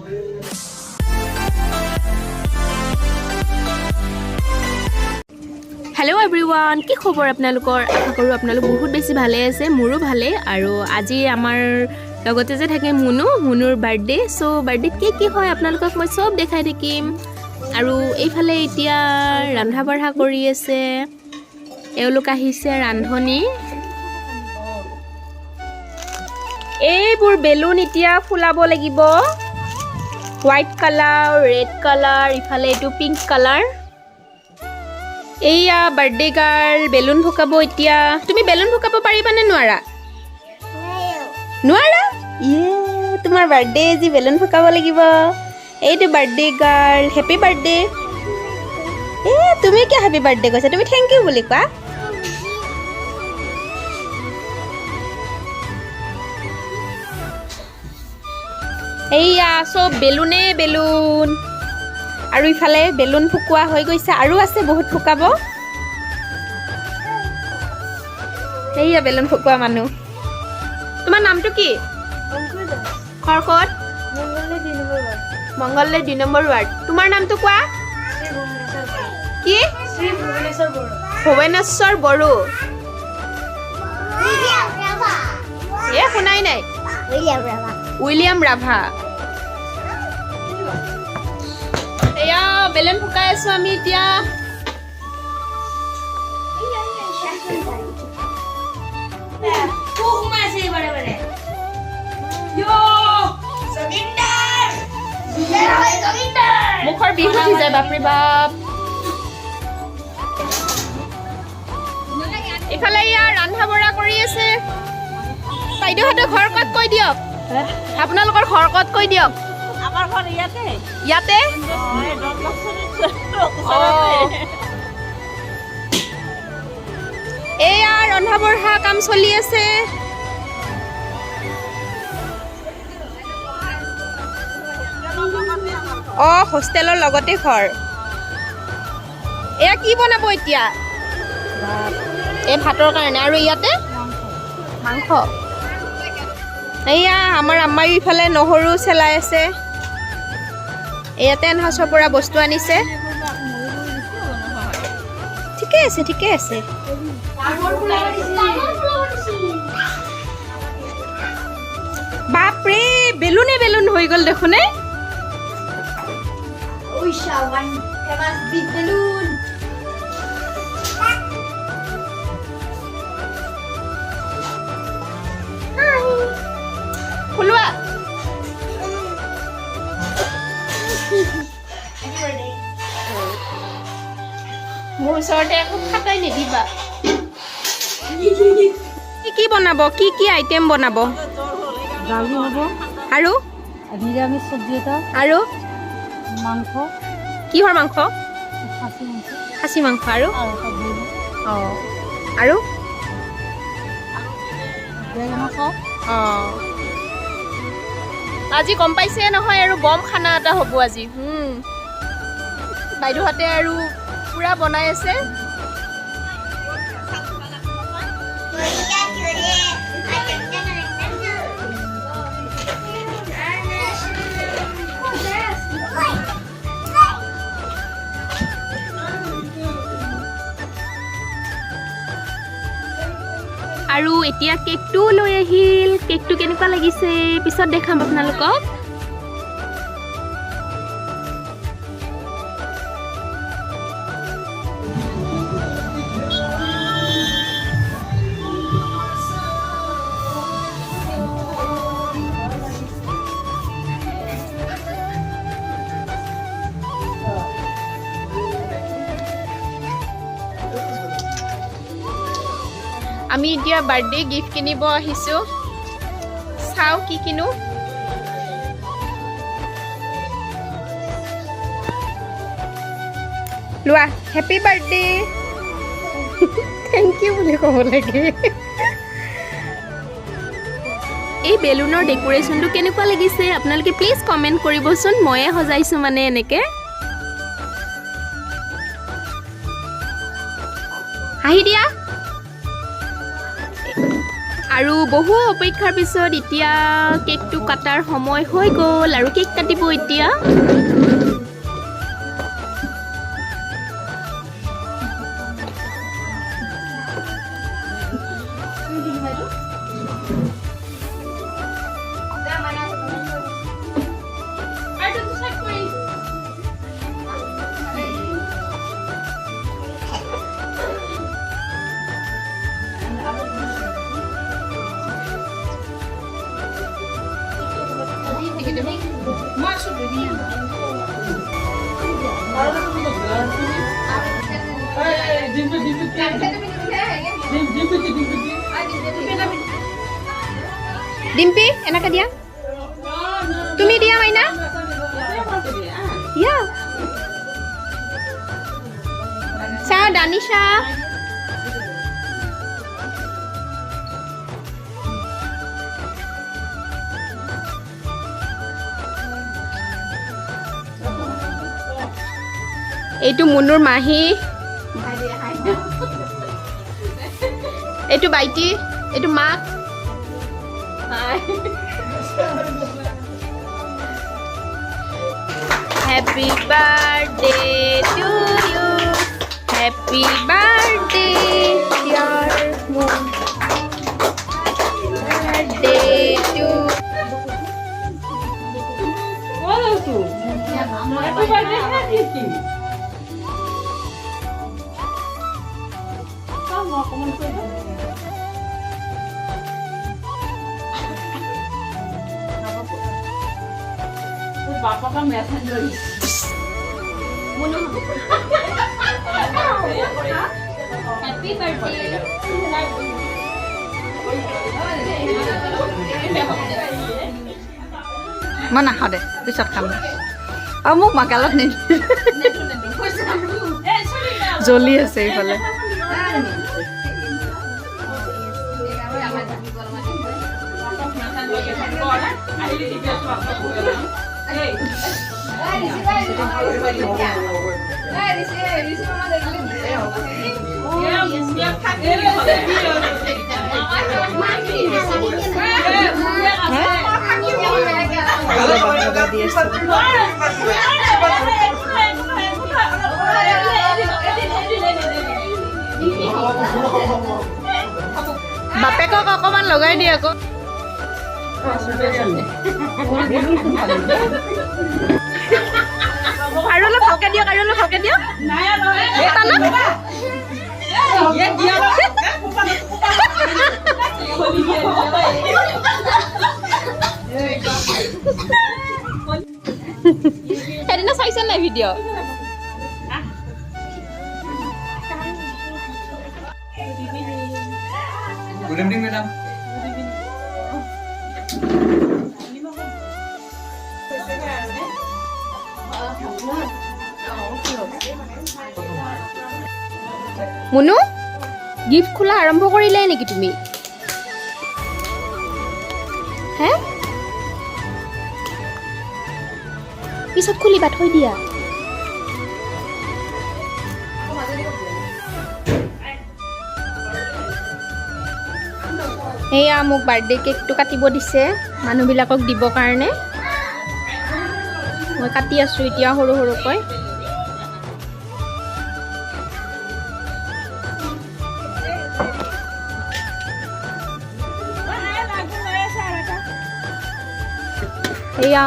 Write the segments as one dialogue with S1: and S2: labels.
S1: Hello' everyone, কি খবৰ আপোনালোকৰ? আশা কৰোঁ আপোনালোক বহুত বেছি ভালে আছে। মোৰো ভালেই। আৰু আজি আমাৰ লগতে যে থাকে মুনু, মুনুৰ বাৰ্থডে। চ' বাৰ্থডেত কি কি হয় আপোনালোকক মই চব দেখাই থাকিম। আৰু এইফালে এতিয়া ৰন্ধা বঢ়া কৰি আছে। এওঁলোক আহিছে ৰান্ধনি। এইবোৰ বেলুন এতিয়া ফুলাব লাগিব। হোৱাইট কালাৰ, ৰেড কালাৰ, ইফালে এইটো পিংক কালাৰ। এইয়া বাৰ্থডে গাৰ্ল বেলুন ফুকাব এতিয়া। তুমি বেলুন ফুকাব পাৰিবানে নোৱাৰা? নোৱাৰা? ইয়ে, তোমাৰ বাৰ্থডে আজি, বেলুন ফুকাব লাগিব। এইটো বাৰ্থডে গাৰ্ল, হেপী বাৰ্থডে। এ তুমি কিয় হেপী বাৰ্থডে কৈছা? তুমি thank U বুলি কোৱা। এইয়া চব বেলুনে বেলুন। আৰু ইফালে বেলুন ফুকোৱা হৈ গৈছে, আৰু আছে বহুত ফুকাব। এইয়া বেলুন ফুকোৱা মানুহ। তোমাৰ নামটো কি? ঘৰ ক'ত? Mangaldai 2 number ward. তোমাৰ নামটো কোৱা কি? ভুৱনেশ্বৰ বড়ো। এ শুনাই নাই। উইলিয়াম ৰাভা। এয়া বেলুন ফুকাই আছো আমি এতিয়া। মুখৰ বিষ উঠি যায়, বাপৰে বাপ। ইফালে ইয়াৰ ৰন্ধা বঢ়া কৰি আছে। বাইদেউহঁতৰ ঘৰ ক'ত কৈ দিয়ক। আপোনালোকৰ ঘৰ ক'ত কৈ দিয়ক।
S2: আমাৰ ঘৰ ইয়াতে।
S1: ইয়াতে।
S2: অঁ।
S1: এয়া ৰন্ধা বঢ়া কাম চলি আছে। অ, হোষ্টেলৰ লগতে ঘৰ। এয়া কি বনাব এতিয়া? এই ভাতৰ কাৰণে আৰু ইয়াতে মাংস। এয়া আমাৰ আম্মায়ো ইফালে নহৰু চেলাই আছে। এয়া টেণ্ট হাউচৰ পৰা বস্তু আনিছে। ঠিকে আছে, ঠিকে আছে। বাপৰে, বেলুনে বেলুন হৈ গ'ল দেখোন এ।
S3: Usha, one famous big balloon.
S1: খোলোৱা।
S3: Happy birthday.
S1: মোৰ ওচৰতে একো ফাটাই নিদিবা। কি কি বনাব? কি কি আইটেম বনাব?
S2: দালি হ'ব।
S1: আৰু?
S2: নিৰামিষ চব্জি এটা।
S1: আৰু?
S2: মাংস।
S1: কিহৰ মাংস?
S2: খাচী মাংস।
S1: খাচী মাংস আৰু?
S2: আৰু এটা ব্ৰইলাৰ।
S1: অঁ, আৰু?
S2: বেঙেনা চপ।
S1: অঁ, আজি গম পাইছে নহয় আৰু, বম খানা এটা হ'ব আজি। বাইদেউহঁতে আৰু পূৰা বনাই আছে। আৰু এতিয়া কেকটোও লৈ আহিল। কেকটো কেনেকুৱা লাগিছে পিছত দেখাম আপোনালোকক। আমি এতিয়া বাৰ্থডে গিফ্ট কিনিব আহিছোঁ। চাওঁ কি কিনো। লোৱা, হেপী বাৰ্থডে। Thank U বুলি ক'ব লাগে। এই বেলুনৰ ডেক'ৰেশ্যনটো কেনেকুৱা লাগিছে আপোনালোকে প্লিজ কমেণ্ট কৰিবচোন। ময়ে সজাইছোঁ মানে এনেকে। হাঁহি দিয়া। আৰু বহু অপেক্ষাৰ পিছত এতিয়া কেকটো কটাৰ সময় হৈ গ'ল আৰু কেক কাটিব এতিয়া। ডিম্পি, এনেকে দিয়া, তুমি দিয়া মাইনা, দিয়া। চাওঁ দানিশা। এইটো মুনুৰ মাহী, এইটো বাইটি, এইটো মাক। Happy birthday to you, happy birthday dear Moon, birthday to. Happy birthday.
S2: মই নাখাওঁ দে, পিছত খাম। আৰু মোক মাকালত নিদি, জ্বলি আছে এইফালে। বাপেকক অকণমান লগাই দিয়ে আকৌ।
S1: আৰু অলপ ভালকে দিয়ক, আৰু অলপ ভালকে দিয়ক। টানক। সেইদিনা চাইছে নাই video'?
S4: Good evening, madam.
S1: Munu, gift খোলা আৰম্ভ কৰিলাই নেকি তুমি? হে, পিছত খুলিবা, থৈ দিয়া। সেয়া মোক বাৰ্থডে কেকটো কাটিব দিছে মানুহবিলাকক দিবৰ কাৰণে। মই কাটি আছোঁ এতিয়া সৰু সৰুকৈ। এয়া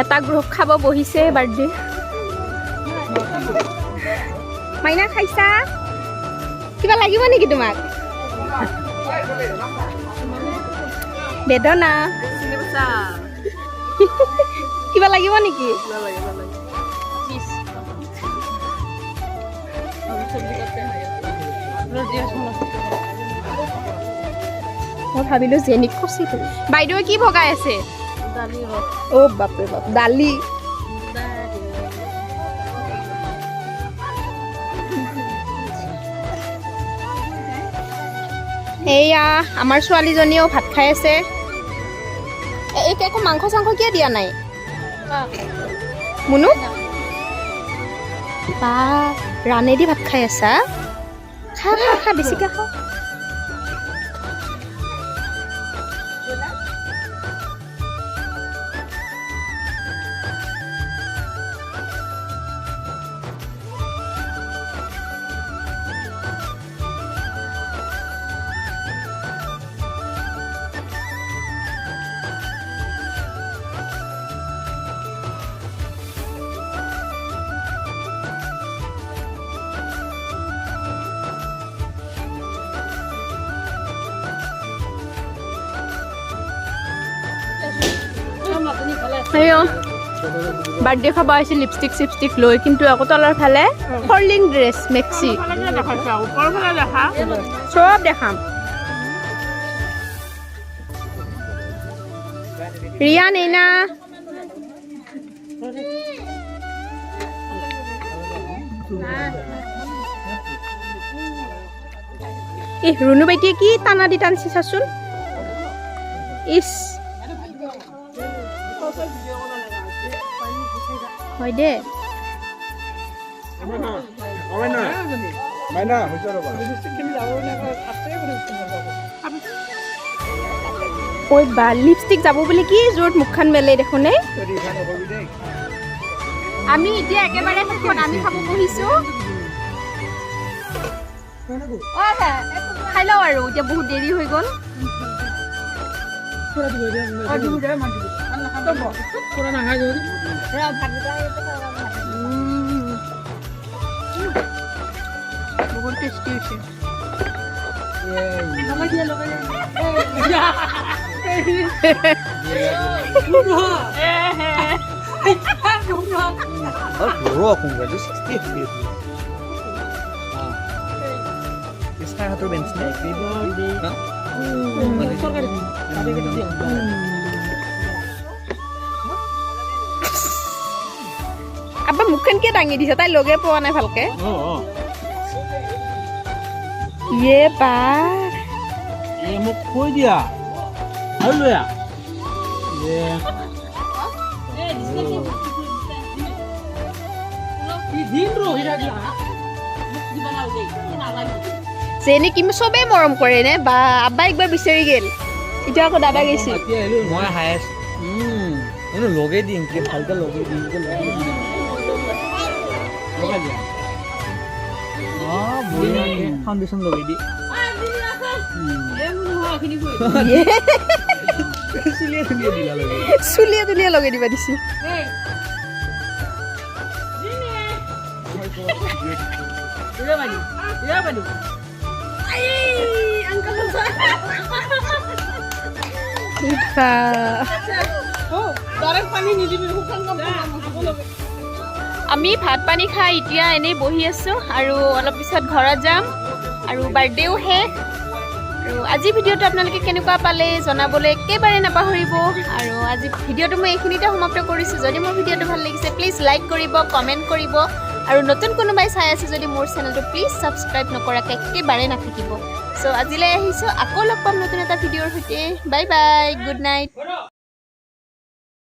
S1: এটা গ্ৰুপ খাব বহিছে বাৰ্থডে। মাইনা খাইছা? কিবা লাগিব নেকি তোমাক? বেদনা কিবা লাগিব নেকি? মই ভাবিলো জেনিক খচি। বাইদেৱে কি ভগাই আছে? অ' বাপৰে বাপ, দালি। এয়া আমাৰ ছোৱালীজনীয়েও ভাত খাই আছে। এইক একো মাংস চাংস কিয় দিয়া নাই মুনু? বা, ৰাণেদি ভাত খাই আছা? খা খা খা, বেছিকৈ খা। আইঅ, বাৰ্থডে খাব আহিছিল লিপষ্টিক চিপষ্টিক লৈ, কিন্তু আকৌ তলৰ ফালে ফৰলিং ড্ৰেছ, মেক্সি। চব দেখাম। ৰিয়া, নেইনা। ইহ, ৰুণু বাইটিয়ে কি টানা দি টানছে চাচোন। ইছ, হয় দে।
S4: মাইনা হৈছে ৰ'বা।
S1: ঐ বা, লিপষ্টিক যাব বুলি কি জোৰত মুখখন মেলে দেখোন। এই আমি এতিয়া একেবাৰে শেষত আমি খাব বহিছো। খাই লওঁ আৰু, এতিয়া বহুত দেৰি হৈ গ'ল। বহুত টেষ্টি হৈছে।
S4: ৰ, কোনোবাইটো 60। হাতৰ বেঞ্চ নে?
S1: আব্বা, মুখখন কিয় দাঙি দিছে? তাই লগে পোৱা নাই ভালকে। ইয়ে বা।
S5: এই মোক কৈ দিয়া আৰু লৈ আহ।
S1: যেনে কি চবেই মৰম কৰে নে বা। আব্বা একবাৰ বিচাৰি গ'ল, এতিয়া আকৌ দাদা গৈছিল।
S5: মই হায়েষ্ট এনে লগাই দিম কি, ভালকে লগাই দিম কি, লগাই দিম, লগাই দিয়া। অঁ, বঢ়িয়াকে ফাউণ্ডেশ্যন লগাই দি। চুলিয়ে চুলিয়ে দিলা লগাই।
S1: চুলিয়ে তুলিয়ে লগাই দিবা দিছে। বা। আমি ভাত পানী খাই এতিয়া এনেই বহি আছোঁ আৰু অলপ পিছত ঘৰত যাম আৰু বাৰ্থডেও শেষ। আৰু আজি ভিডিঅ'টো আপোনালোকে কেনেকুৱা পালে জনাবলৈ একেবাৰে নাপাহৰিব। আৰু আজি ভিডিঅ'টো মই এইখিনিতে সমাপ্ত কৰিছোঁ। যদি মোৰ ভিডিঅ'টো ভাল লাগিছে, প্লিজ লাইক কৰিব, কমেণ্ট কৰিব আৰু নতুন কোনোবাই চাই আছে যদি মোৰ চেনেলটো প্লিজ ছাবস্ক্ৰাইব নকৰাকৈ একেবাৰে নাথাকিব। চ' আজিলৈ আহিছোঁ, আকৌ লগ পাম নতুন এটা ভিডিঅ'ৰ সৈতে। Bye bye, good night.